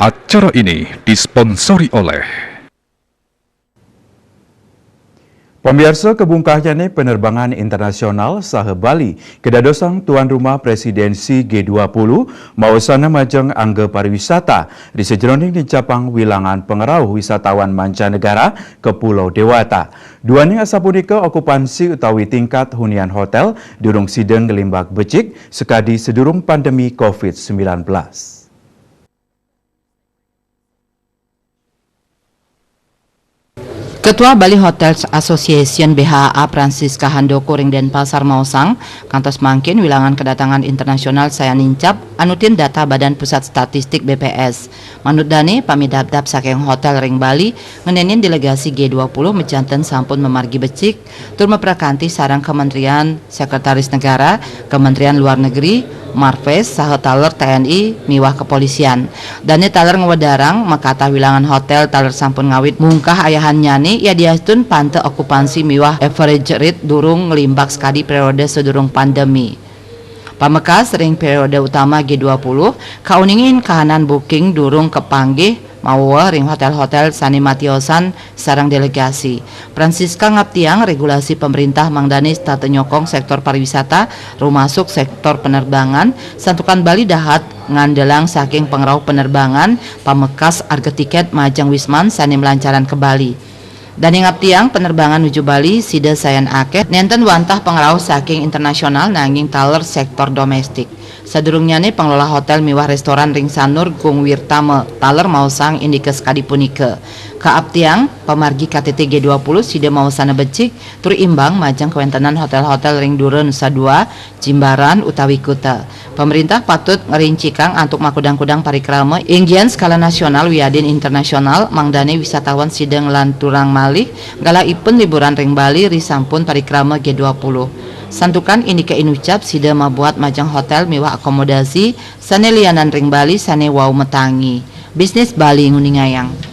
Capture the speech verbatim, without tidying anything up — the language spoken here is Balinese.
Acara ini disponsori oleh Pamiarsa, kabungkahnyané penerbangan internasional saha Bali kadadosang tuan rumah presidensi G dua puluh, maosana majeng angga pariwisata ri sajeroning nincapang wilangan pangrauh wisatawan mancanegara ka Pulau Dewata. Duaning asapunika okupansi utawi tingkat hunian hotel durung sida nglimbak becik sakadi sadurung pandemi covid sembilan belas. Ketua Bali Hotels Association, B H A, Francisca Handoko ring Denpasar maosang, kantos mangkin wilangan kedatangan internasional sayan nincap anutin data Badan Pusat Statistik, B P S. Manut dané, pamidabdab saking hotel ring Bali ngenénin delegasi G dua puluh majanten sampun mamargi becik tur maprakanti sareng Kementerian Sekretaris Negara, Kementerian Luar Negeri, Marves, saha taler T N I miwah Kepolisian. Dané taler ngwedarang, makatah wilangan hotel taler sampun ngawit mungkah ayahannyané, yadiastun panta okupansi miwah average rate durung nglimbak sakadi periode sadurung pandemi. Pamekas, ring periode utama G dua puluh, kauningin kahanan booking durung kapanggih mawa ring hotel-hotel sané matiosan sareng delegasi. Francisca ngaptiang regulasi pemerintah mangdané setata nyokong sektor pariwisata, rumasuk sektor penerbangan, santukan Bali dahat ngandelang saking pangrauh penerbangan, pamekas arga tikét majeng wisman sané malancaran ka Bali. Dané ngaptiang penerbangan nuju Bali, sida sayan akéh nénten wantah pangrauh saking internasional nanging taler sektor domestik. Sadurungnyané, pengelola hotel miwah restoran ring Sanur, Gung Wirtama, taler maosang indiké sakadi punika. Kaaptiang, pamargi K T T G dua puluh sida maosana becik tur imbang majeng kawéntenan hotel-hotel ring dura Nusa Dua, Jimbaran, utawi Kuta. Pamréntah patut ngrincikang antuk makudang-kudang parikrama, inggian skala nasional wiadin internasional, mangdané wisatawan sida nglanturang malih galah ipun liburan ring Bali risampun parikrama G dua puluh. Santukan indiké inucap, sida mabuat majeng hotel miwah akomodasi sané lianan ring Bali sané wau matangi. Bisnis Bali nguningayang.